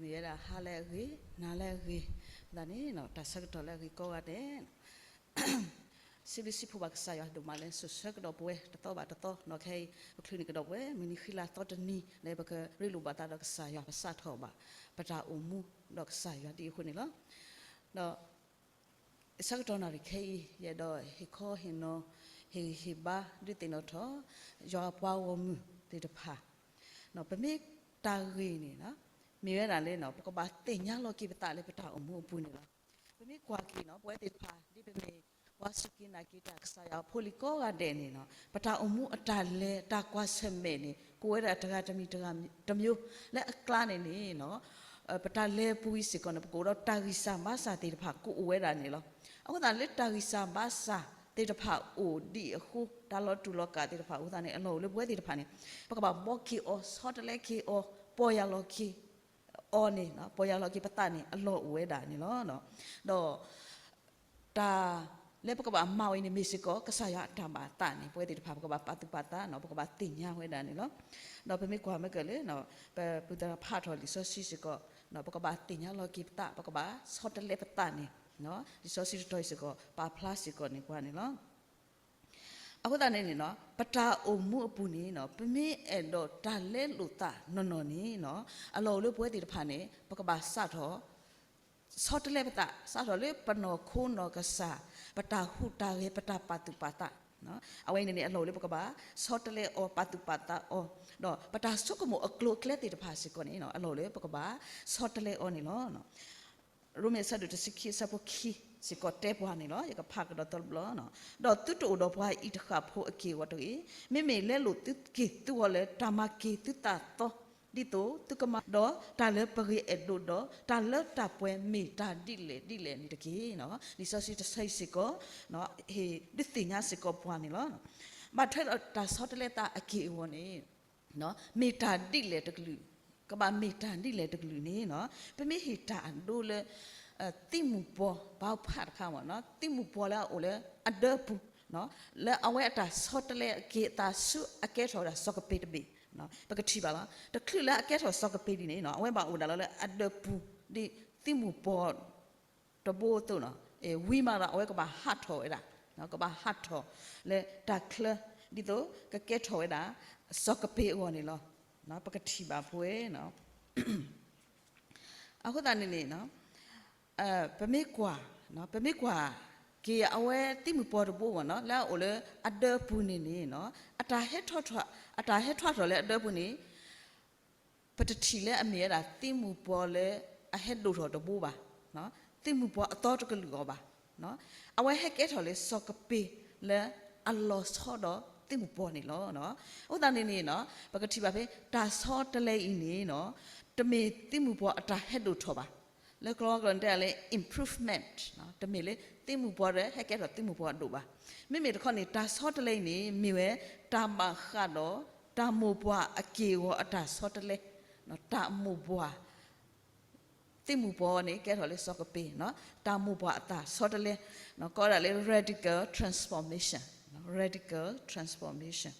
မ့ၢ်ဝဲဒၣ်ဟါလၢအဂ့ၤ, နၤလၢအဂ့ၤ, အဃိသတးန့ၣ် တၢ်ဆၢကတီၢ်လၢအဂ့ၤကိးဂၤဒဲး စံးဘျုးစံးဖှိၣ်ဘၣ်ကစၢ်ယွၤဒိၣ်မးလၢစိၤဆၢကတီၢ်ပဝဲတသီဘၣ်တသီ, ခဲအံၤ ပချုးန့ၢ်ကဒီးပဝဲ မုၢ်နံၤဃံလၤသီတနံၤ လၢပကရ့လိာ်ဘၣ်သးဒီးကစၢ်ယွၤ ပစးထီၣ်ဘၣ် ပတၢ်အိၣ်မူဒီးကစၢ်ယွၤဒ်အဃိန့ၣ်လီၤ. ဒီး ဆၢကတီၢ်နၣ်ရံၣ်ခဲအံၤ ယအဲၣ်ဒိးဟ့ၣ်ခီဟ့ၣ်နီၤ ဟ့ၣ်ဂံၢ်ဟ့ၣ်ဘါ ဒုးသ့ၣ်နီၣ်ထီၣ် ယွၤအပှၤဂီၢ်မုၢ်သ့ၣ်တဖၣ်, ပမ့ၢ်တၢ်ဂ့ၢ်န့ၣ် မ့ၢ်ဝဲဒၣ်လၢ ပကဘၣ်သ့ၣ်ညါလီၤက့ၤပသးလၢပတၢ်အိၣ်မူအပူၤန့ၣ်လီၤ. ပမ့ၢ်ကွၢ်က့ၤန့ၣ် ပဝဲသ့ၣ်တဖၣ် ဒ်ပမ့ၢ်ပှၤစူၢ်က့ၤနာ်က့ၤတၢ်ကစၢ်ယွၤအဖိလံၤကိးဂၤဒဲးန့ၣ် ပတၢ်အိၣ်မူအတၢ်လဲၤတၢ်ကွၢ်ဆၢၣ်မဲာ်န့ၣ် ကအိၣ်ဝဲဒၣ်တဂၤတမံၤတဂၤတမံၤ လၢအကျါန့ၣ်န့ၣ် ပတၢ်လဲၤပူၤအံၤစ့ၢ်ကီးန့ၣ် ပကအိၣ်ဒီးတၢ်ဂံၢ်စၢ်ဘါစၢ်သ့ၣ်တဖၣ်ကအိၣ်ဝဲဒၣ်န့ၣ်လီၤ. အဃိသတးလၢတၢ်ဂံၢ်စၢ်ဘါစၢ်သ့ၣ်တဖၣ်အိၣ်ဒံးအဃိ တၢ်လီၤတူာ်လီၤကာ်သ့ၣ်တဖၣ်အိၣ်သတးန့ၣ် အလီၢ်အိၣ်လၢပဝဲသ့ၣ်တဖၣ်န့ၣ် ပကဘၣ်ဘှီက့ၤအီၤ ဆီတလဲက့ၤအီၤ ပီၢ်ယၢ်လီၤက့ၤအီၤန့ၣ် ပီၢ်ယၢ်လီၤက့ၤပသးန့ၣ် အလီၢ်အိၣ်ဝဲဒၣ်န့ၣ်လီၤ. ဒီး တၢ်လၢပကဘၣ်မၤဝဲအံၤန့ၣ် မ့ၢ်စ့ၢ်ကီး ကစၢ်ယွၤအတၢ်ဘၣ်အသးန့ၣ် ပဝဲသ့ၣ်တဖၣ် ပကဘၣ်ပာ်သူၣ်ပာ်သး ပကဘၣ်သ့ၣ်ညါဝဲဒၣ်န့ၣ်လီၤ. ဒီးပမ့ၢ်ကွၢ်မ့ၢ်ကလၢ ပပုၢ်သရၣ်ဖးထီၣ်လံာ်စီဆှံစ့ၢ်ကီး ပကဘၣ်သ့ၣ်ညါလီၤက့ၤပသး ပကဘၣ်ဆီတလဲပသးန့ၣ် လံာ်စီဆှံတတီၤအံၤစ့ၢ်ကီး ပာ်ဖျါစ့ၢ်ကီးန့ၣ်ပှၤန့ၣ်လီၤ. အဃိသတးန့ၣ်န့ၣ် ပတၢ်အိၣ်မူအပူၤန့ၣ် ပမ့ၢ်အဲၣ်ဒိးတၢ်လဲလိာ်သးနီၢ်နီၢ်န့ၣ် အလီၢ်အိၣ်လၢပဝဲသ့ၣ်တဖၣ်န့ၣ် ပကဘၣ်စးထီၣ် ဆီတလဲပသး စးထီၣ်လၢပနီၢ်ခိနီၢ်ကစၢ် ပတၢ်ဟူးတၢ်ဂဲၤ ပတၢ်ပာ်သူၣ်ပာ်သး အဝဲအံၤန့ၣ်န့ၣ် အလီၢ်အိၣ်လၢပကဘၣ် ဆီတလဲအီၤ ပာ်သူၣ်ပာ်သးအီၤ, ဒီးပတၢ်ဆိကမိၣ်အကျိၤအကျဲသ့ၣ်တဖၣ်စ့ၢ်ကီးန့ၣ် အလီၢ်အိၣ်လၢပကဘၣ် ဆီတလဲအီၤန့ၣ်လီၤ. ရိမ့ၤအဆၢဒိၣ်တဆံခံ အဆၢဖိခံစ့ၢ်ကီးတဲပှၤန့ၣ်လီၤ. ယကဖးကဒီးသီတဘျီ, ဒီးသုတအိၣ်ဒီးပှၤအံၤတဃၣ်ဖိအက့ၢ်အဂီၤတဂ့ၤ, မ့မ့ၢ်လဲလိာ်သုက့ၢ်သုဂီၤလၢတၢ်မၤက့ၤသုသးသီ ဒ်သိးသုကမၤ ဒီးတၢ်လၢပဂ့ၤအဲၣ်ဒိးဒီး တၢ်လၢတၢ်ပှဲၤမ့ၢ်တၢ်ဒ်လဲၣ်ဒ်လဲၣ်န့ၣ်တက့ၢ်. လံာ်စီဆှံတဆၢအံၤစ့ၢ်ကီး ဟ့ၣ်ဒုးသ့ၣ်ညါစ့ၢ်ကီးပှၤန့ၣ်လီၤ. ဘၣ်ထွဲဒီးတၢ်ဆီတလဲသးအက့ၢ်အဂီၤန့ၣ် မ့ၢ်တၢ်ဒ်လဲၣ်တကလုာ်, ကဘၣ်မ့ၢ်တၢ်ဒ်လဲၣ်တကလုာ်န့ၣ် ပမ့ၢ်ဟ့ၣ်တၢ်အဒိလၢ သံၣ်မူၤပှီၤဘၣ်ဖးတခါမ့ၢ် သံၣ်မူၤပှီၤလၢအအိၣ်လၢအဒၢပူၤ လၢအဝဲအတၢ်ဆီတလဲက့ၤအသးဆူအကဲထီၣ်ဝဲဒၣ်စီၤကပ့းတဘ့ၣ်, ပကထံၣ်ဘၣ်လီၤ. တချုးလၢအကဲထီၣ်စီၤကပ့းဒ်န့ၣ် အဝဲဘၣ်အိၣ်ဒၣ်လီၤလၢအဒၢပူၤ ဒ်သံၣ်မူၤပှီၤ တဘိအသိးန့ၣ် ဝံၤမးဒီး အဝဲကဘၣ်ဟးထီၣ်ဝဲဒၣ်, ကဘၣ်ဟးထီၣ်လၢတၢ်ချၢ ဒ်သိးကကဲထီၣ်ဝဲဒၣ် စီၤကပ့းအဂီၢ်န့ၣ်လီၤ. ပကထံၣ်ဘၣ်ဖဲ အဃိသတးန့ၣ်န့ၣ် ပမ့ၢ်ကွၢ်, ပမ့ၢ်ကွၢ်က့ၤအဝဲသံၣ်မူၤပှီၤတဘိမ့ၢ် လၢအအိၣ်လၢအဒၢပူၤန့ၣ်န့ၣ် အတၢ်ဟဲထီၣ်ထီၣ်လၢအဒၢပူၤန့ၣ် ပတထံၣ်လၢအမ့ၢ်ဝဲဒၣ်သံၣ်မူၤပှီၤလၢအဟဲဒိၣ်ထီၣ်တဘိဘၣ်, သံၣ်မူၤပှီၤအသီတကလုာ်အဂီၢ်ဘၣ်. အဝဲဟဲကဲထီၣ်လၢစီၤကပ့းလၢအလီၤဆီဒီးသံၣ်မူၤပှီၤန့ၣ်လီၤ. အဃိသတးန့ၣ်န့ၣ် ပကထံၣ်ဘၣ်ဖဲတၢ်ဆီတလဲအံၤန့ၣ် တမ့ၢ်သံၣ်မူၤပှီၤအတၢ်ဟဲဒိၣ်ထီၣ်ဘၣ်. လၢကျိာ်ကျိာ်န့ၣ်တဲလၢ improvement, တမ့ၢ်လၢသံၣ်မူၤပှီၤဒီးဟဲကဲထီၣ်သံၣ်မူၤပှီၤအဒိၣ်ဘၣ်. မ့မ့ၢ်တခီန့ၣ် တၢ်ဆီတလဲအံၤန့ၣ် မ့ၢ်ဝဲတၢ်ဘၣ်ဃးဒီး တၢ်မိၢ်ပှၢ်အက့ၢ်အဂီၤအတၢ်ဆီတလဲ, တၢ်မိၢ်ပှၢ် သံၣ်မူၤပှီၤန့ၣ် ကဲထီၣ်လၢစီၤကပ့း, တၢ်မိၢ်ပှၢ်အတၢ်ဆီတလဲ, ကိးဝဲဒၣ်လၢ radical transformation, radical transformation.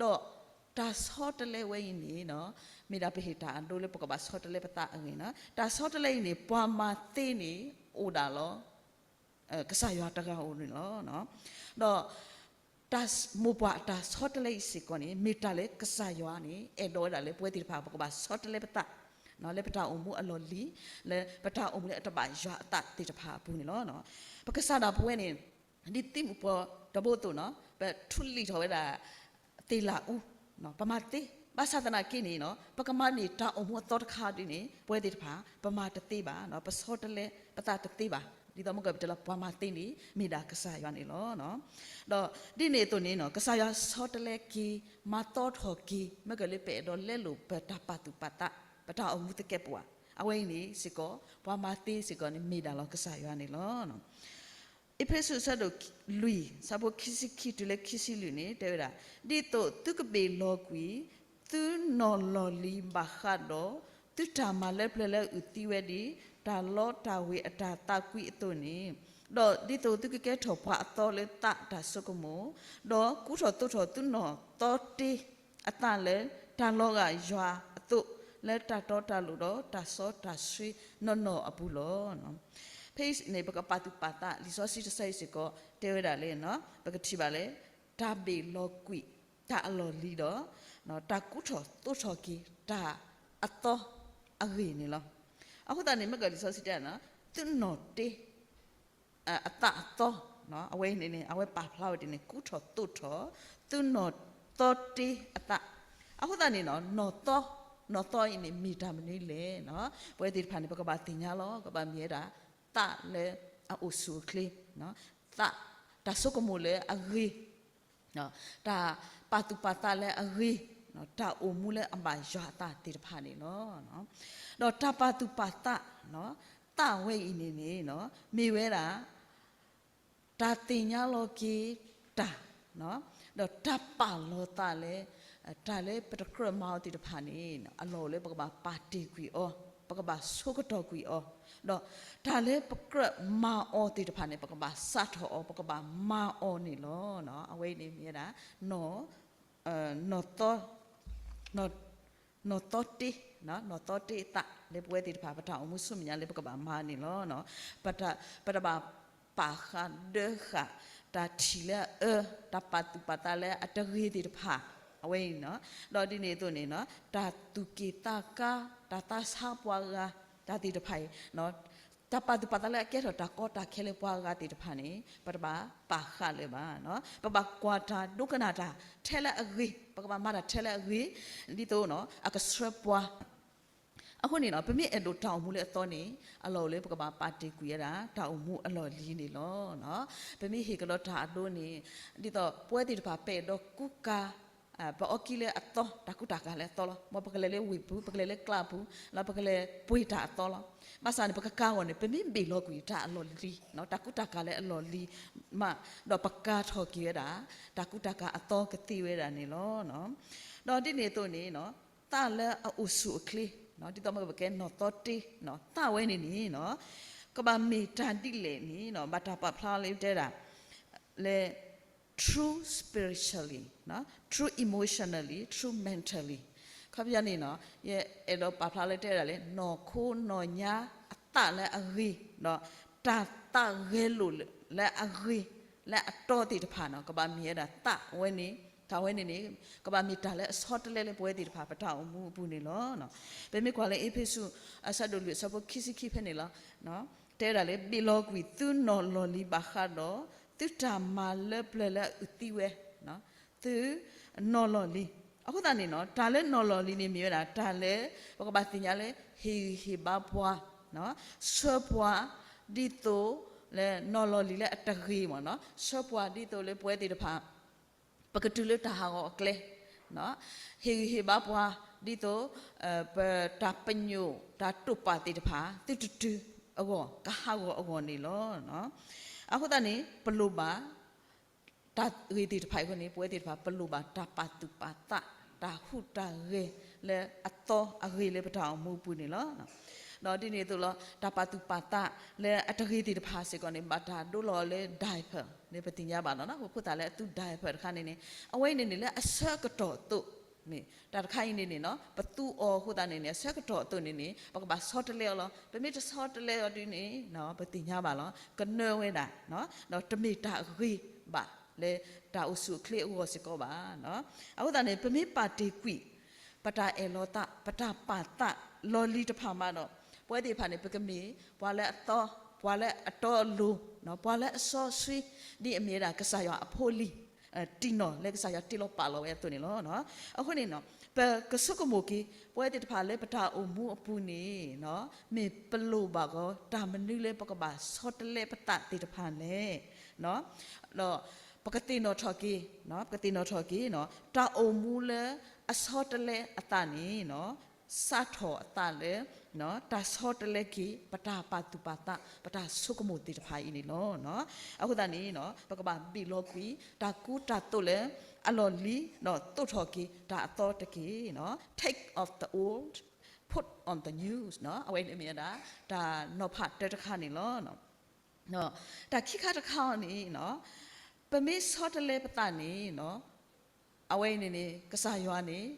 ဒီးတၢ်ဆီတလဲဝဲအံၤန့ၣ် မ့ၢ်ဒၣ်ပဟ့ၣ်တၢ်အဒိလၢပကဘၣ်ဆီတလဲပသးအဂ့ၢ်န့ၣ်, တၢ်ဆီတလဲအံၤန့ၣ် ပှၤမၤသ့န့ၣ်အိၣ်ဒၣ်လီၤ ကစၢ်ယွၤတဂၤဧိၤန့ၣ်လီၤ. ဒီးတၢ်မိၢ်ပှၢ်အတၢ်ဆီတလဲအံၤစ့ၢ်ကီးန့ၣ် မ့ၢ်တၢ်လၢကစၢ်ယွၤန့ၣ် အဲၣ်ဒိးဝဲဒၣ်လၢပဝဲသ့ၣ်တဖၣ် ပကဘၣ်ဆီတလဲပသး လၢပတၢ်အိၣ်မူအလီၢ်လံၤ, လၢပတၢ်အိၣ်မူလၢအတဘၣ်ယွၤအသးသ့ၣ်တဖၣ်အပူၤန့ၣ်လီၤ. ပကစၢ်ဒၣ်ပဝဲန့ၣ် ဒ်သံၣ်မူၤပှီၤတဘိအသိးန့ၣ် ပထူးလံာ်ထီၣ်ဝဲဒၣ် သ့ၣ်လၣ်အူ, ပမၤသ့, ဘၣ်ဆၣ်သနာ်က့န့ၣ် ပကမၤန့ၢ်တၢ်အိၣ်မူအသီတခါဒ်န့ၣ် ပဝဲသ့ၣ်တဖၣ် ပမၤတသ့ဘၣ်, ပဆီတလဲပသးတသ့ဘၣ်. ဒ်သိးမ့ၢ်ကပတဲလၢ ပှၤမၤသ့န့ၣ် မ့ၢ်ဒၣ်ကစၢ်ယွၤန့ၣ်လီၤ. ဒီးဒ်န့ၣ်အသိးန့ၣ် ကစၢ်ယွၤဆီတလဲက့ၤ မၤသီထီၣ်က့ၤ မ့ၢ်ကလၢပအဲၣ်ဒိးလဲလိာ်ပတၢ်ပာ်သူၣ်ပာ်သး ပတၢ်အိၣ်မူသကဲာ်ပဝး အဝဲအံၤန့ၣ်စ့ၢ်ကီး ပှၤမၤသ့စ့ၢ်ကီးန့ၣ် မ့ၢ်ဒၣ်လီၤကစၢ်ယွၤန့ၣ်လီၤ. အ့းဖ့းစူး အဆၢဒိၣ်လွံၢ် အဆၢဖိခံဆံခံတုၤလၢခံဆံလွံၢ်န့ၣ် တဲဝဲဒၣ်, ဒ်သိးသုကဘ့ၣ်လီၤကွံာ် သုနီၢ်လီၢ်လံၤဘၣ်ဃးဒီး သုတၢ်မၤလၢပျၢၤလၢအုၣ်သံဝဲဒ် တၢ်လီတၢ်ဝ့ၤအတၢ်သးကွံအသိးန့ၣ်, ဒီးဒ်သိးသုကကဲထီၣ်ပှၤအသီလၢသးအတၢ်ဆိကမိၣ်, ဒီးကူထီၣ်သိးထီၣ်သုနီၢ်သီတ့အသးလၢ တၢ်လီၤဂာ်ယွၤအသိး လၢတၢ်တီတၢ်လိၤဒီးတၢ်စီတၢ်ဆှံနီၢ်နီၢ်အပူၤလီၤ. ဖဲအံၤန့ၣ် ပကပာ်သူၣ်ပာ်သး လံာ်စီဆှံတဆၢအံၤစ့ၢ်ကီး တဲဝဲဒၣ်လၢ ပကထံၣ်ဘၣ်လၢ တၢ်ဘ့ၣ်လီၤကွံာ်တၢ်အလီၢ်လံၤဒီး တၢ်ကူထီၣ်သိးထီၣ်က့ၤတၢ်အသီအဂ့ၢ်န့ၣ်လီၤ. အဃိသတးန့ၣ် မ့ၢ်ကလံာ်စီဆှံတဲ သုးနီၣ်တ့ အသးအသီ, အဝဲအံၤန့ၣ်န့ၣ် အဝဲပာ်ဖျါဝဲဒ်န့ၣ် ကူထီၣ်သိးထီၣ် သုးနီၣ်သီတ့အသး. အဃိသတးန့ၣ် နီၣ်သီ, နီၣ်သီအံၤန့ၣ် မ့ၢ်တၢ်မနုၤလဲၣ်. ပဝဲသ့ၣ်တဖၣ်န့ၣ် ပကဘၣ်သ့ၣ်ညါလီၤ. ကဘၣ်မ့ၢ်ဝဲဒၣ် သးလၢအအိၣ်ဆူၣ်အိၣ်ချ့, သး, တၢ်ဆိကမိၣ်လၢအဂ့ၤ, တၢ်ပာ်သူၣ်ပာ်သးလၢအဂ့ၤ, တၢ်အိၣ်မူလၢအဘၣ်ယွၤအသးသ့ၣ်တဖၣ်န့ၣ်လီၤ. ဒီးတၢ်ပာ်သူၣ်ပာ်သး, သးဝဲအံၤန့ၣ်န့ၣ် မ့ၢ်ဝဲဒၣ် တၢ်သ့ၣ်ညါလီၤက့ၤတၢ်, ဒီးတၢ်ပာ်လီၤသးလၢ တၢ်လၢပတကြၢးမၤအီၤသ့ၣ်တဖၣ်န့ၣ် အလီၢ်အိၣ်လၢပကဘၣ်ပာ်တ့ၢ်ကွံာ်အီၤ, ပကဘၣ်ဆိကတီၢ်ကွံာ်အီၤ, ဒီးတၢ်လၢပကြၢးမၤအီၤသ့ၣ်တဖၣ်န့ၣ် ပကဘၣ်စးထီၣ်အီၤ, ပကဘၣ်မၤအီၤန့ၣ်လီၤ. အဝဲအံၤန့ၣ်မ့ၢ်ဝဲဒၣ် နီၢ်သီ နီၢ်သီတ့, နီၢ်သီတ့အသးလၢပဝဲသ့ၣ်တဖၣ် ပတၢ်အိၣ်မူဆူမဲာ်ညါလၢပကဘၣ်မၤန့ၣ်လီၤ. ပတဘၣ်ပာ်ဃာ်ဒၢဃာ် တၢ်ထံၣ်လၢအအၢ, တၢ်ပာ်သူၣ်ပာ်သးလၢအတဂ့ၤသ့ၣ်တဖၣ်, အဝဲအံၤ, ဒီးဒ်န့ၣ်အသိးန့ၣ် တၢ်သူၣ်က့ၣ်သးကါ, တၢ်သးဆါပှၤဂၤ, တၢ်သ့ၣ်တဖၣ်အံၤ တၢ်ပာ်သူၣ်ပာ်သးလၢအကဲထီၣ်တၢ်ကီတၢ်ခဲလၢပှၤဂၤသ့ၣ်တဖၣ်န့ၣ် ပတဘၣ်ပာ်ဃာ်လၢၤဘၣ်. ပဘၣ်ကွၢ်တၢ်ဒိကနၣ်တၢ်ထဲလၢအဂ့ၤ, ပကဘၣ်မၤတၢ်ထဲလၢအဂ့ၤ, ဒ်သိးအကဆှၢပှၤ. အဃိန့ၣ် ပမ့ၢ်အဲၣ်ဒိးတၢ်အိၣ်မူလၢအသီန့ၣ် အလီၢ်အိၣ်လၢပကဘၣ်ပာ်တ့ၢ်ကွံာ်ဝဲဒၣ် တၢ်အိၣ်မူအလီၢ်လံၤန့ၣ်လီၤ. ပမ့ၢ်ဟ့ၣ်ကဒီးတၢ်အဒိန့ၣ် ဒ်သိးပဝဲသ့ၣ်တဖၣ် ပအဲၣ်ဒိးကူကၤ ပအီကံလၢအသီ, တၢ်ကူတၢ်ကၤလၢအသီလီၤ. မ်ပကလဲၤလၢဝ့ၢ်ပူၤ, ပကလဲၤလၢကျးပူၤ, လၢပကလဲၤပှ့ၤတၢ်အသီလီၤ. ဘၣ်ဆၣ်န့ၣ် ပကကၤအဂီၢ်န့ၣ် ပမ့ၢ်ဘ့ၣ်လီၤကွံာ်တၢ်အလီၢ်လံၤ, တၢ်ကူတၢ်ကၤလၢအလီၢ်လံၤမး, ဒီးပကၤထီၣ်က့ၤဝဲဒၣ် တၢ်ကူတၢ်ကၤအသီကသ့ဝဲဒၣ်န့ၣ်လီၤ. ဒီးဒ်န့ၣ်အသိးန့ၣ် သးလၢအအိၣ်ဆူၣ်အိၣ်ချ့, ဒ်သိးမ့ၢ်ပကဲနီၢ်သီတ့, သးဝဲန့ၣ်န့ၣ် ကဘၣ်မ့ၢ်တၢ်ဒ်လဲၣ်န့ၣ် ဘၣ်တၢ်ပာ်ဖျါလၢတဲဒၣ် လၢ true spiritually, true emotionally, true mentally. ခီပညီန့ၣ် ယအဲၣ်ဒိးပာ်ဖျါလၢတဲဒၣ်လၢ နီၢ်ခိနီၢ်ညါအသးလၢအဂ့ၤ, ဒီးတၢ်သးဂဲၤလိာ်လၢအဂ့ၤ, လၢအတီသ့ၣ်တဖၣ်န့ၣ် ကဘၣ်မ့ၢ်ဝဲဒၣ်သးဝဲန့ၣ်, တၢ်ဝဲန့ၣ်န့ၣ် ကဘၣ်မ့ၢ်တၢ်လၢအဆီတလဲလၢပဝဲသ့ၣ်တဖၣ် ပတၢ်အိၣ်မူအပူၤန့ၣ်လီၤ. ပမ့ၢ်ကွၢ်လၢအ့းဖ့းစူး အဆၢဒိၣ်လွံၢ်အဆၢဖိခံဆံခံဖဲန့ၣ်လီၤ. တဲဒၣ်လၢ ဘ့ၣ်လီၤကွံာ်သုနီၢ်လီၢ်လံၤဘၣ်ဃးဒီး သုတၢ်မၤလၢပျၢၤလၢအအုၣ်သံဝဲ, သုနီၢ်လီၢ်လံၤ. အဃိသတးန့ၣ် တၢ်လၢနီၢ်လီၢ်လံၤန့ၣ်မ့ၢ်ဝဲဒၣ် တၢ်လၢ ပကဘၣ်သ့ၣ်ညါလၢ ဟ့ၣ်ဂံၢ်ဟ့ၣ်ဘါပှၤ, ဆှၢပှၤ ဒ်သိး လၢနီၢ်လီၢ်လံၤလၢအတဂ့ၤမ့ၢ်နီၤ, ဆှၢပှၤဒ်သိးလၢပဝဲသ့ၣ်တဖၣ် ပကတုၤလၢတၢ်ဟးဂီၤအကျဲ, ဟ့ၣ်ဂံၢ်ဟ့ၣ်ဘါပှၤ ဒ်သိး ပတၢ်ပညိၣ်တၢ်တိာ်ပာ်သ့ၣ်တဖၣ် သုတတုၤအဂီၢ် ကဟးဂီၤအဂီၢ်န့ၣ်လီၤ. အဃိသတးန့ၣ် ပလိၣ်ဘၣ် တၢ်ဂ့ၢ်သ့ၣ်တဖၣ်အံၤအဃိန့ၣ် ပဝဲသ့ၣ်တဖၣ် ပလိၣ်ဘၣ်တၢ်ပာ်သူၣ်ပာ်သး တၢ်ဟူးတၢ်ဂဲၤလၢအသီအဂ့ၤလၢပတၢ်အိၣ်မူအပူၤန့ၣ်လီၤ. ဒီးဒ်န့ၣ်အသိးလီၤ တၢ်ပာ်သူၣ်ပာ်သးလၢအတဂ့ၤသ့ၣ်တဖၣ်စ့ၢ်ကီးန့ၣ် ဘၣ်တၢ်ဒိလီၤအီၤလၢ diaper န့ၣ် ပသ့ၣ်ညါဘၣ်လီၤ. ပှၤဖိသၣ်လၢအသူ diaper တခါန့ၣ်န့ၣ် အဝဲအံၤန့ၣ်န့ၣ် လၢအဆၢကတီၢ်အသိးန့ၣ် တၢ်တခါအံၤန့ၣ်န့ၣ် ပသူအီၤအဃိသတးန့ၣ်န့ၣ် အဆၢကတီၢ်အသိးန့ၣ်န့ၣ် ပကဘၣ်ဆီတလဲအီၤလီၤ. ပမ့ၢ်တဆီတလဲအီၤဒ်န့ၣ် ပသ့ၣ်ညါဘၣ်လီၤ ကနၢဝဲဒၣ် ဒီးတမ့ၢ်တၢ်အဂ့ၤဘၣ်လၢတၢ်အိၣ်ဆူၣ်အိၣ်ချ့အဂီၢ်စ့ၢ်ကီးဘၣ်. အဃိသတးန့ၣ် ပမ့ၢ်ပာ်တ့ၢ်ကွံာ် ပတၢ်အဲၣ်လီၤသး ပတၢ်ပာ်သးလီၢ်လံၤတဖၣ်မးဒီး ပဝဲသ့ၣ်တဖၣ်န့ၣ် ပကမ့ၢ်ပှၤလၢအသီ, ပှၤလၢအတီအလိၤ, ပှၤလၢအစီဆှံ ဒ်အမ့ၢ်ဝဲဒၣ်ကစၢ်ယွၤအဖိအလံၤ တံၢ်နီၢ်လၢကစၢ်ယွၤတ့လီၤပာ်လီၤဝဲအသိးန့ၣ်လီၤ. အဃိန့ၣ် ပကဆိကမိၣ်က့ၤ ပဝဲသ့ၣ်တဖၣ်လၢပတၢ်အိၣ်မူအပူၤန့ၣ် မ့ၢ်ပလိၣ်ဘၣ်ကီ တၢ်မနုၤလၢပကဘၣ်ဆီတလဲပသးသ့ၣ်တဖၣ်လဲၣ်. ဒီးပကသ့ၣ်နီၣ်ထီၣ်က့ၤ, ပကသ့ၣ်နီၣ်ထီၣ်က့ၤ တၢ်အိၣ်မူလၢအဆီတလဲအသးန့ၣ် စးထီၣ်အသးလၢ တၢ်ဆီတလဲက့ၤ ပတၢ်ပာ်သူၣ်ပာ်သး ပတၢ်ဆိကမိၣ်သ့ၣ်တဖၣ်အံၤန့ၣ်လီၤ. အဃိသတးန့ၣ် ပကဘၣ်ဘ့ၣ်လီၤကွံာ် တၢ်ကူတၢ်သိးလၢအလီၢ်လံၤ ဒီးသိးထီၣ်က့ၤတၢ်အသီတက့ၢ်. Take off the old, put on the new အဝဲန့ၣ်မ့ၢ်ဝဲဒၣ် တၢ်နီၤဖးတၢ်တခါန့ၣ်လီၤ. တၢ်ခံခါတခါအံၤန့ၣ် ပမ့ၢ်ဆီတလဲပသးန့ၣ် အဝဲအံၤန့ၣ်န့ၣ် ကစၢ်ယွၤန့ၣ်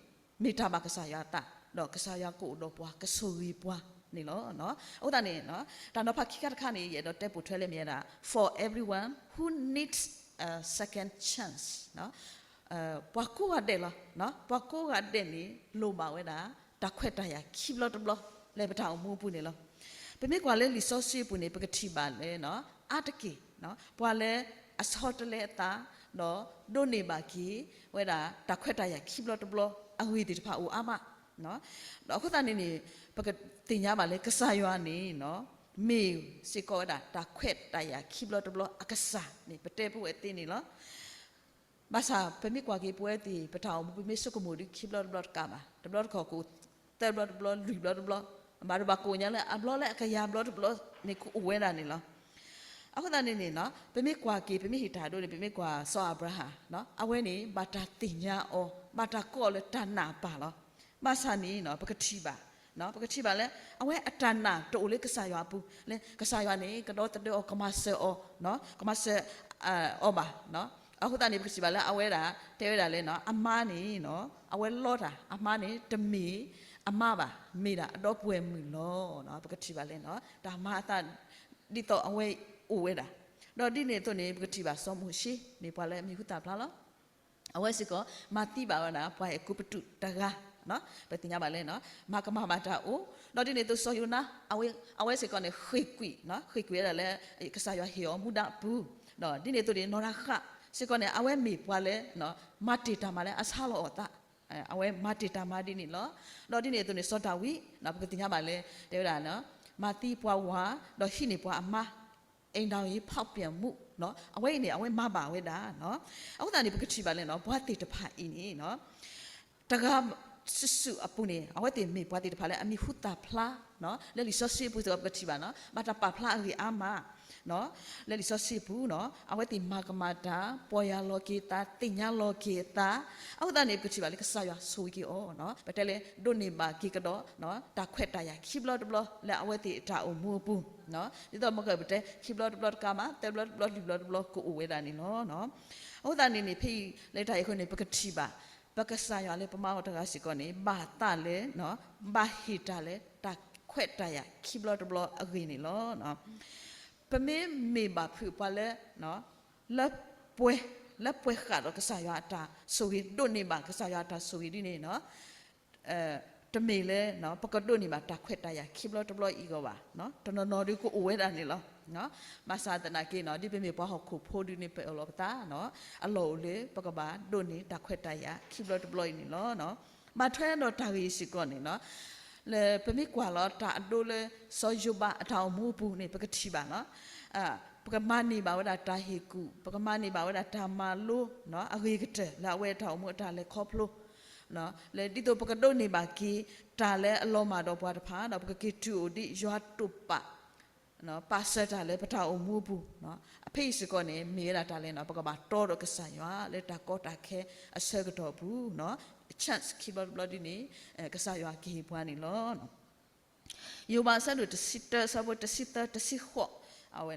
မ့ၢ်တၢ်ဘၣ်ကစၢ်ယွၤအသး ဒီးကစၢ်ယွၤကအိၣ်ဒီးပှၤ ကဆိၣ်ဂ့ၤပှၤန့ၣ်လီၤ. အဃိသတးန့ၣ် တၢ်နီၤဖးခံခါတခါန့ၣ် ယအဲၣ်ဒိးတဲပိာ်ထွဲလၢမ့ၢ်ဝဲဒၣ် for everyone who needs a second chance. ပှၤကိးဂၤဒဲးလီၤ. ပှၤကိးဂၤဒဲးန့ၣ် လိၣ်ဘၣ်ဝဲဒၣ် တၢ်ခွဲးတၢ်ယာ်ခံဘျီတဘျီ လၢပတၢ်အိၣ်မူအပူၤန့ၣ်လီၤ. ပမ့ၢ်ကွၢ်လၢလံာ်စီဆှံအပူၤန့ၣ် ပကထံၣ်ဘၣ်လၢ အါတက့ၢ် ပှၤလၢအဆီတလဲအသး ဒီးဒိးန့ၢ်ဘၣ်က့ၤဝဲဒၣ် တၢ်ခွဲးတၢ်ယာ်ခံဘျီတဘျီ အဂ့ၢ်သ့ၣ်တဖၣ်အိၣ်အါမး. ဒီးအဃိသတးန့ၣ်န့ၣ် ပကသ့ၣ်ညါဘၣ်လၢကစၢ်ယွၤန့ၣ် မ့ၢ်စ့ၢ်ကီးဝဲဒၣ် တၢ်ခွဲးတၢ်ယာ်ခံဘျီတဘျီအကစၢ်န့ၣ် ပတဲပဝဲသ့န့ၣ်လီၤ. ဘၣ်ဆၣ်ပမ့ၢ်ကွၢ်က့ၤပဝဲသ့ၣ် ပတၢ်အိၣ်မူ ပမ့ၢ်ဆိကမိၣ်ဒ်ခံဘျီတဘျီတကးဘၣ်, တဘျီတခီၣ်ကအိၣ်သၢဘျီတဘျီ လွံၢ်ဘျီတဘျီ, ဘၣ်ဒိဘၣ်ကိးညါလၢအဘျီလၢအကယၤဘျီတဘျီန့ၣ် ကအိၣ်ဝဲဒၣ်န့ၣ်လီၤ. အဃိသတးန့ၣ်န့ၣ် ပမ့ၢ်ကွၢ်က့ၤ ပမ့ၢ်ဟ့ၣ်တၢ်ဒိန့ၣ် ပမ့ၢ်ကွၢ်စီၤအၤဘြၤဟၣ် အဝဲန့ၣ် ဘၣ်တၢ်သ့ၣ်ညါအီၤ ဘၣ်တၢ်ကိးအီၤလၢတၢ်နာ်ပၢ်လီၤ. ဘၣ်ဆၣ်န့ၣ် ပကထံၣ်ဘၣ် ပကထံၣ်ဘၣ်လၢ အဝဲအတၢ်နာ်တအိၣ်လၢကစၢ်ယွၤအပူၤ လၢကစၢ်ယွၤန့ၣ် ကဒီသဒၢအီၤ ကမၤစၢၤအီၤ ကမၤစၢၤအီၤဘၣ်. အဃိသတးန့ၣ် ပကထံၣ်ဘၣ်လၢအဝဲဒၣ် တဲဝဲဒၣ်လၢ အမါန့ၣ် အဝဲလီတၢ် အမါန့ၣ် တမ့ၢ်အမါဘၣ်, မ့ၢ်ဒၣ်အဒီပုၢ်ဝဲၢ်မုၣ်လီၤ. ပကထံၣ်ဘၣ်လၢ တၢ်မၤအသး ဒ်သိးအဝဲအိၣ်ဝဲဒၣ်. ဒီးဒ်န့ၣ်အသိးန့ၣ် ပကထံၣ်ဘၣ်စီၤမိၤၡ့ မ့ၢ်ပှၤလၢအမံၤဟူသၣ်ဖျါလီၤ. အဝဲစ့ၢ်ကီး မၤသံဘၣ်ဝဲဒၣ် ပှၤအဲၤကူပတူးတဂၤ, ပသ့ၣ်ညါဘၣ်လၢ မၤကမၣ်ဘၣ်တၢ်အိၣ်, ဒီးဒ်န့ၣ်အသိးစီၤယိၤနါ အဝဲစ့ၢ်ကီးန့ၣ် ဃ့ၢ်ကွံာ်, ဃ့ၢ်ကွံာ်ဝဲဒၣ်လၢ ကစၢ်ယွၤဟ့ၣ်အီၤမူဒါအပူၤ, ဒီးဒ်န့ၣ်အသိးန့ၣ် နီၢ်ရၤဃး စ့ၢ်ကီးန့ၣ် အဝဲမ့ၢ်ပှၤလၢ မၤတ့ၢ်တၢ်မၤလၢအဆါလီၤအီၤအသး, အဝဲမၤတ့ၢ်တၢ်မၤဒ်န့ၣ်လီၤ. ဒီးဒ်န့ၣ်အသိးန့ၣ် စီၤဒၤဝံး ပကသ့ၣ်ညါဘၣ်လၢ တဲဝဲဒၣ် မၤသံပှၤဝၤ ဒီးဟံးန့ၢ်ပှၤအမါ အိမ်ထောင်ရေးဖောက်ပြန်မှု အဝဲအံၤန့ၣ် အဝဲမၤဘၣ်ဝဲဒၣ်. အဃိသတးန့ၣ် ပကထံၣ်ဘၣ်လၢ ပှၤသ့ၣ်တဖၣ်အံၤန့ၣ် တဂၤစုာ်စုာ်အပူၤန့ၣ် အဝဲသ့ၣ်မ့ၢ်ပှၤသ့ၣ်တဖၣ်လၢအမံၤဟူသၣ်ဖျါ လၢလံာ်စီဆှံအပူၤစ့ၢ်ကီး ပကထံၣ်ဘၣ် ဘၣ်တၢ်ပာ်ဖျါအဂ့ၢ်အါမး လၢလံာ်စီဆှံအပူၤ အဝဲသ့ၣ်မၤကမၣ်တၢ် ပီၢ်ယၢ်လီၤက့ၤအသး သ့ၣ်ညါလီၤက့ၤအသး, အဃိသတးန့ၣ် ပကထံၣ်ဘၣ်လၢကစၢ်ယွၤဆိၣ်ဂ့ၤက့ၤအီၤ, ပတဲလၢဒိးန့ၢ်ဘၣ်က့ၤကဒီး တၢ်ခွဲးတၢ်ယာ်ခံဘျီတဘျီ လၢအဝဲသ့ၣ်အတၢ်အိၣ်မူအပူၤ, ဒ်သိးမ့ၢ်ကပတဲ ခံဘျီတဘျီတကးမး သၢဘျီတဘျီ လွံၢ်ဘျီတဘျီ ကအိၣ်ဝဲဒၣ်န့ၣ်လီၤ. အဃိသတးန့ၣ်န့ၣ် ဖဲအံၤလၢတၢ်အံၤအဃိန့ၣ် ပကထံၣ်ဘၣ် ပကစၢ်ယွၤလၢပမၤအီၤတဂၤစ့ၢ်ကီးန့ၣ် ဘၣ်သးလၢ ဘၣ်ဟ့ၣ်တၢ်လၢတၢ်ခွဲးတၢ်ယာ်ခံဘျီတဘျီအဂ့ၢ်န့ၣ်လီၤ. ပမ့ၢ်မ့ၢ်ဘၣ်ဖုးပှၤလၢ လၢပှဲၤ လၢပှဲၤဃာ်ဒီးကစၢ်ယွၤအတၢ်ဆိၣ်ဂ့ၤ ဒိးန့ၢ်ဘၣ်ကစၢ်ယွၤအတၢ်ဆိၣ်ဂ့ၤဒ်န့ၣ် တမ့ၢ်လၢ ပကဒိးန့ၢ်ဘၣ်တၢ်ခွဲးတၢ်ယာ်ခံဘျီတဘျီအံၤအဂီၢ်ဘၣ်, တနီၤနီၤဒုးကအိၣ်ဝဲဒၣ်န့ၣ်လီၤ. ဘၣ်ဆၣ်သနာ်က့န့ၣ် ဒ်ပမ့ၢ်ပှၤဟီၣ်ခိၣ်ဖိဒုးန့ၣ် ပအၢၣ်လီၤပသး အလီၢ်အိၣ်လၢပကဘၣ်ဒိးန့ၢ်တၢ်ခွဲးတၢ်ယာ်ခံဘျီတဘျီအံၤန့ၣ်လီၤ. ဘၣ်ထွဲဒီးတၢ်ဂ့ၢ်စ့ၢ်ကီးန့ၣ် လၢပမ့ၢ်ကွၢ်လီၤတၢ်အဒိလၢ စီၤယိၤဘးအတၢ်အိၣ်မူအပူၤန့ၣ် ပကထံၣ်ဘၣ် ပကမၤန့ၢ်ဘၣ်ဝဲဒၣ်တၢ်ဟ့ၣ်ကူၣ်, ပကမၤန့ၢ်ဘၣ်ဝဲဒၣ်တၢ်မၤလိ အဂ့ၤကတၢၢ်လၢအဝဲအတၢ်အိၣ်မူအတၢ်လဲၤခီဖျိ လၢဒ်သိးပကဒိးန့ၢ်ဘၣ်က့ၤ တၢ်လၢအလီၤမၢ်ဒီးပှၤတဖၣ် ဒီးပကက့ၤတုၤအိၣ်ဒ်ယွၤတိာ်ပာ် ပာ်စၢၤတၢ်လၢပတၢ်အိၣ်မူအပူၤ, အဖဲအံၤစ့ၢ်ကီးန့ၣ် မ့ၢ်ဝဲဒၣ်တၢ်လၢ ပကဘၣ်တီဒီးကစၢ်ယွၤလၢတၢ်ကီတၢ်ခဲအဆၢကတီၢ်အပူၤ, chance ခံဘျီတဘျီဒ်န့ၣ် ကစၢ်ယွၤကဟ့ၣ်ပှၤန့ၣ်လီၤ. ယိၤဘးအဆၢဒိၣ်တဆံတၢ အဆၢဖိတဆံသၢ တဆံဃိး, အဝဲ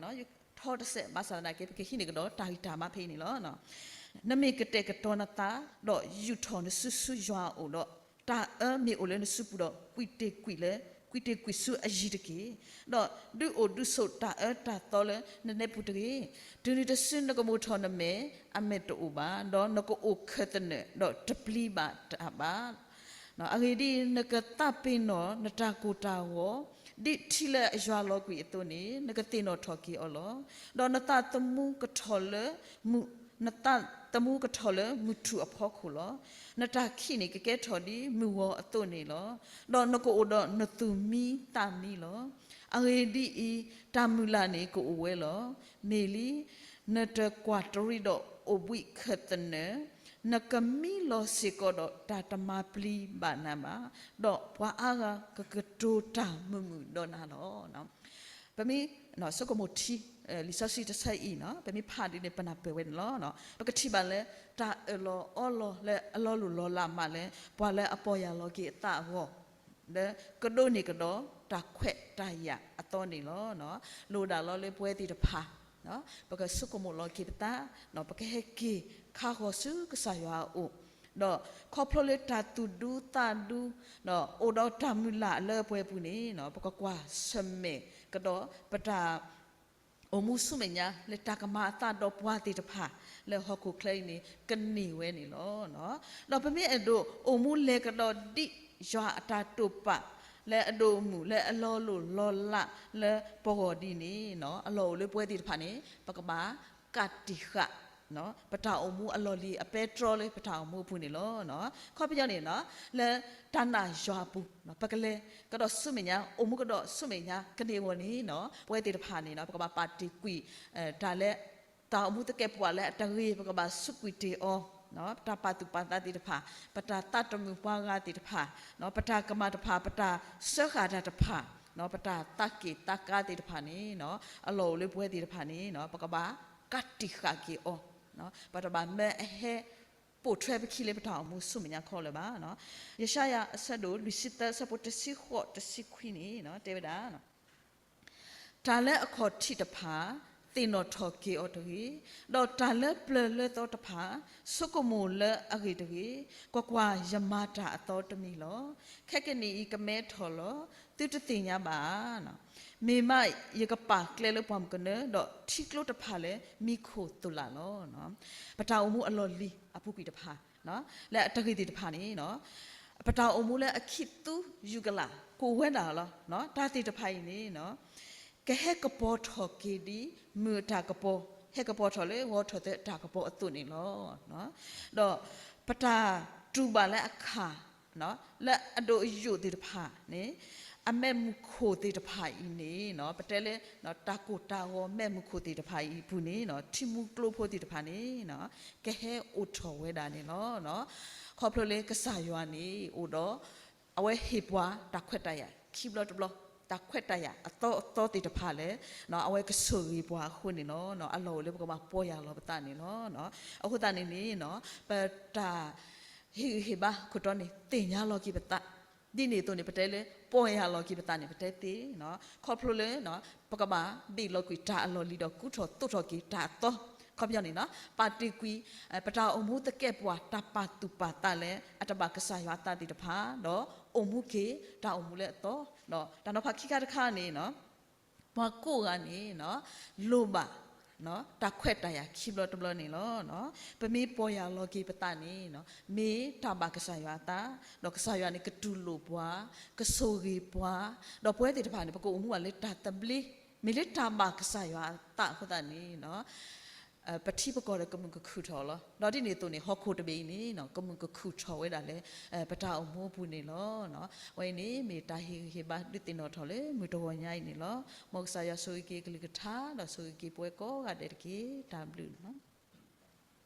ထီတစဲး ဘၣ်ဆၣ်သနာ်က့ ပကဟံးန့ၢ်ကဒီးတၢ်ဂံၢ်တၢ်ဘါဖဲအံၤန့ၣ်လီၤ. နမ့ၢ်ကတဲာ်ကတီၤနသး ဒီးယူာ်ထီၣ်နစုဆူယွၤအအိၣ်ဒီး, တၢ်အၢမ့ၢ်အိၣ်လၢနစုပူၤဒီး ကွံာ်တ့ၢ်ကွံာ်လၢ ကွံာ်တ့ၢ်ကွံာ်ဆူအယံၤတက့ၢ်. ဒီးဒုးအိၣ်ဒုးဆိးတၢ်အၢတၢ်သီလၢနနဲပူၤတဂ့ၤ. တုၤနုၤတစုနကမိၣ်ထီၣ်နမဲာ်အမဲာ်တအိၣ်ဘၣ်, ဒီးနကအိၣ်ခၢၣ်သနၢၣ်ဒီးတပျံၤဘၣ်တၢ်ဘၣ်. အဂ့ၢ်ဒ်အံၤ, နကသးပ့ၤနီၣ်နတၢ်ကိၢ်တၢ်ဂီၤ, ဒ်ထံလၢအယွၤလီၤကွံာ်အသိးန့ၣ် နကသ့ၣ်နီၣ်ထီၣ်က့ၤအီၤလီၤ. ဒီးနသးသမူကထီၣ်လၢမုၢ်, နသးသမူကထီၣ်လၢမုၢ်ထူၣ်အဖီခိၣ်လီၤ. နတၢ်ခံးန့ၣ်ကကဲထီၣ်ဒ်မုၢ်ဂီၤအသိးန့ၣ်လီၤ. ဒီးနကအိၣ်ဒီးနသူၣ်မံသးမံလီၤ. အဂ့ၢ်ဒ်အံၤ, တၢ်မုၢ်လၢ်န့ၣ်ကအိၣ်ဝဲလီၤ. မ့ၢ်လံ, နတကွၢ်တရံးဒီးအိၣ်ဘှံးခၢၣ်သနၢၣ်, နကမံလီၤစ့ၢ်ကီးဒီးတၢ်တမၤပျံၤဘၣ်နၤဘၣ်, ဒီးပှၤအါဂၤကကတိၤတၢ်မုာ်မုာ်ဒီးနၤလီၤ. ပမ့ၢ်ဆိကမိၣ်ထံ လံာ်စီဆှံတဆၢအံၤန့ၣ် ပမ့ၢ်ဖးဒ်န့ၣ် ပနၢ်ပၢၢ်ဝဲန့ၣ်လီၤ. ပကထံၣ်ဘၣ်လၢ တၢ်အၢၣ်လီၤအီလီၤလၢအလီၤလိၢ်လီၤလးမးလၢ ပှၤလၢအပီၢ်ယၢ်လီၤက့ၤအသးအဂီၢ် လၢကဒိးန့ၢ်ကဒီးတၢ်ခွဲးတၢ်ယာ်အသီန့ၣ်လီၤ. လိၣ်ဒၣ်လီၤလၢပဝဲသ့ၣ်တဖၣ် ပကဆိကမိၣ်လီၤက့ၤပသး, ပကဟဲက့ၤခါဃီၤဆူကစၢ်ယွၤအအိၣ် ဒီးခီဖျိလၢတၢ်သူၣ်ဒူသးဒူ ဒီးအိၣ်ဒီးတၢ်မုၢ်လၢ်လၢပှဲၤပူၤန့ၣ် ပကကွၢ်ဆၢၣ်မဲာ်ကဒီးပတၢ် အိၣ်မူဆူမဲာ်ညါလၢတၢ်ကမၤအသးဒီးပှၤသ့ၣ်တဖၣ် လၢဟီၣ်ခိၣ်ချၢအံၤန့ၣ် ကန့ၢ်ဝဲန့ၣ်လီၤ. ဒီးပမ့ၢ်အဲၣ်ဒိးအိၣ်မူလဲၤကဒီးဒ်ယွၤအတၢ်တိာ်ပာ် လၢအဒိၣ်အမုၢ်လၢအလီၤလိၢ်လီၤလးလၢပဂီၢ်ဒ်န့ၣ် အလီၢ်အိၣ်လၢပဝဲသ့ၣ်တဖၣ်န့ၣ် ပကဘၣ်ကးတံာ်ဃာ် ပတၢ်အိၣ်မူအလီၢ်လံၤအပဲတြီလၢပတၢ်အိၣ်မူအပူၤန့ၣ်လီၤ. ခီပညီန့ၣ် လၢတၢ်နာ်ယွၤအပူၤ ပကလဲၤကဒီးဆူမဲာ်ညါ အိၣ်မူကဒီးဆူမဲာ်ညါ ကန့ၢ်အဂီၢ်န့ၣ် ပဝဲသ့ၣ်တဖၣ်န့ၣ် ပကဘၣ်ပာ်တ့ၢ်ကွံာ် တၢ်လၢ တၢ်အိၣ်မူသကဲာ်ပဝးလၢအတဂ့ၤ ပကဘၣ်စူးကွံာ်တ့ၢ်အီၤ, ပတၢ်ပာ်သူၣ်ပာ်သးသ့ၣ်တဖၣ်, ပတၢ်သးတမုာ်ပှၤဂၤသ့ၣ်တဖၣ်, ပတၢ်ကမၣ်တဖၣ်, ပတၢ်စၢဃာ်တၢ်တဖၣ်, ပတၢ်သးက့ၣ်သးကါသ့ၣ်တဖၣ်န့ၣ် အလီၢ်အိၣ်လၢပဝဲသ့ၣ်တဖၣ်န့ၣ် ပကဘၣ်ကးတံာ်ဃာ်က့ၤအီၤ, ပတဘၣ်မၢအဟဲပိာ်ထွဲပခံလၢပတၢ်အိၣ်မူဆူမဲာ်ညါခီလၢၤဘၣ်. ယၡါယၤအဆၢဒိၣ်လွံၢ်ဆံသၢ အဆၢဖိတဆံဃိး တဆံခွံန့ၣ် တဲဝဲဒၣ် တၢ်လၢအခီၣ်ထံးတဖၣ် သ့ၣ်နီၣ်ထီၣ်က့ၤအီၤတဂ့ၤ, ဒီးတၢ်လၢပျၢၤလၢသီတဖၣ် ဆိကမိၣ်လၢအဂ့ၢ်တဂ့ၤ, ကွၢ်ကွၢ်, ယမၤတၢ်အသီတမံၤလီၤ. ခဲကနံၣ်အံၤကမဲထီၣ်လီၤ. သုတသ့ၣ်ညါဘၣ်ဧါ. မ့ၢ်မးယကပာ်ကျဲလၢပှၢ်မုၢ်ကနၢ ဒီးထံကျိတဖၣ်လၢမံခိၣ်သိၣ်လာ်လီၤ. ပတၢ်အိၣ်မူအလီၢ်လံၤအပူၤကွံာ်တဖၣ် လၢအတဂ့ၤသ့ၣ်တဖၣ်န့ၣ် ပတၢ်အိၣ်မူလၢအခံးသူယူၤကလာ် ကအိၣ်ဝဲဒၣ်လီၤ. တၢ်သ့ၣ်တဖၣ်အံၤန့ၣ် ကဟဲကပီၤထီၣ်က့ၤဒ် မုၢ်အတၢ်ကပီၤ ဟဲကပီၤထီၣ်လၢဂီၤထီၣ်သဲအတၢ်ကပီၤအသိးန့ၣ်လီၤ. ဒီးပတၢ်တူၢ်ဘၣ်လၢအခၣ် လၢအဒိၣ်အယိာ်သ့ၣ်တဖၣ်န့ၣ် အမဲးမုၢ်ခိၣ်သ့ၣ်တဖၣ်အံၤန့ၣ် ပတဲလၢ တၢ်ကိၢ်တၢ်ဂီၤမဲးမုၢ်ခိၣ်သ့ၣ်တဖၣ်အံၤအပူၤန့ၣ် ထံမူကျိဖိသ့ၣ်တဖၣ်န့ၣ် ကဟဲအိၣ်ထီၣ်ဝဲဒၣ်န့ၣ်လီၤ. ခီဖျိလၢကစၢ်ယွၤန့ၣ်အိၣ်ဒီး အဝဲဟ့ၣ်ပှၤတၢ်ခွဲးတၢ်ယာ်ခံဘျီတဘျီ, တၢ်ခွဲးတၢ်ယာ်အသီအသီသ့ၣ်တဖၣ်လၢ အဝဲကဆိၣ်ဂ့ၤပှၤအဃိန့ၣ်လီၤ. အလီၢ်အိၣ်လၢပကဘၣ်ပီၢ်ယၢ်လီၤပသးန့ၣ်လီၤ. အဃိသတးန့ၣ်န့ၣ် ပတၢ်ဟ့ၣ်ဂံၢ်ဟ့ၣ်ဘါခိၣ်တီန့ၣ် သ့ၣ်ညါလီၤက့ၤပသး, ဒ်န့ၣ်အသိးန့ၣ် ပတဲလၢ ပီၢ်ယၢ်လီၤက့ၤပသးန့ၣ် ပတဲသ့, ခီဖျိလၢ ပကဘၣ်ဘ့ၣ်လီၤကွံာ်တၢ်အလီၢ်လံၤဒီးကူထီၣ်သိးထီၣ်က့ၤတၢ်အသီ, ခီပညီန့ၣ် ပာ်တ့ၢ်ကွံာ် ပတၢ်အိၣ်မူသကဲာ်ပဝးတၢ်ပာ်သူၣ်ပာ်သးလၢအတဘၣ်ကစၢ်ယွၤအသးသ့ၣ်တဖၣ် ဒီးအိၣ်မူက့ၤတၢ်အိၣ်မူလၢအသီ, ဒီးတၢ်နီၤဖးခံခါတခါန့ၣ် ပှၤကိးဂၤန့ၣ် လိၣ်ဘၣ် တၢ်ခွဲးတၢ်ယာ်ခံဘျီတဘျီန့ၣ်လီၤ. ပမ့ၢ်ပီၢ်ယၢ်လီၤက့ၤပသးန့ၣ် မ့ၢ်တၢ်ဘၣ်ကစၢ်ယွၤအသး, ဒီးကစၢ်ယွၤန့ၣ်ကတူၢ်လိာ်ပှၤ, ကဆိၣ်ဂ့ၤပှၤ, ဒီးပဝဲသ့ၣ်တဖၣ်န့ၣ် ပကအိၣ်မူဘၣ်လၢတၢ်သဘျ့, မ့ၢ်လၢတၢ်ဘၣ်ကစၢ်ယွၤအသးအဃိသတးန့ၣ် ပထံပကီၢ်ဒီးကမုာ်ကခုၣ်ထီၣ်လီၤ. ဒီးဒ်န့ၣ်အသိးန့ၣ် ဟီၣ်ခိၣ်တဘ့ၣ်အံၤန့ၣ် ကမုာ်ကခုၣ်ထီၣ်ဝဲဒၣ်လၢ ပတၢ်အိၣ်မူအပူၤန့ၣ်လီၤ. အဝဲအံၤန့ၣ် မ့ၢ်တၢ်ဟ့ၣ်ဂံၢ်ဟ့ၣ်ဘါဒုးသ့ၣ်နီၣ်ထီၣ်လၢမုၢ်တဂီၤညါအံၤန့ၣ်လီၤ. မ်ကစၢ်ယွၤဆိၣ်ဂ့ၤက့ၤကလုၢ်ကထါ ဒီးဆိၣ်ဂ့ၤက့ၤပဝဲကိးဂၤဒဲးတက့ၢ်. တၢ်ဘျုးလီၤ.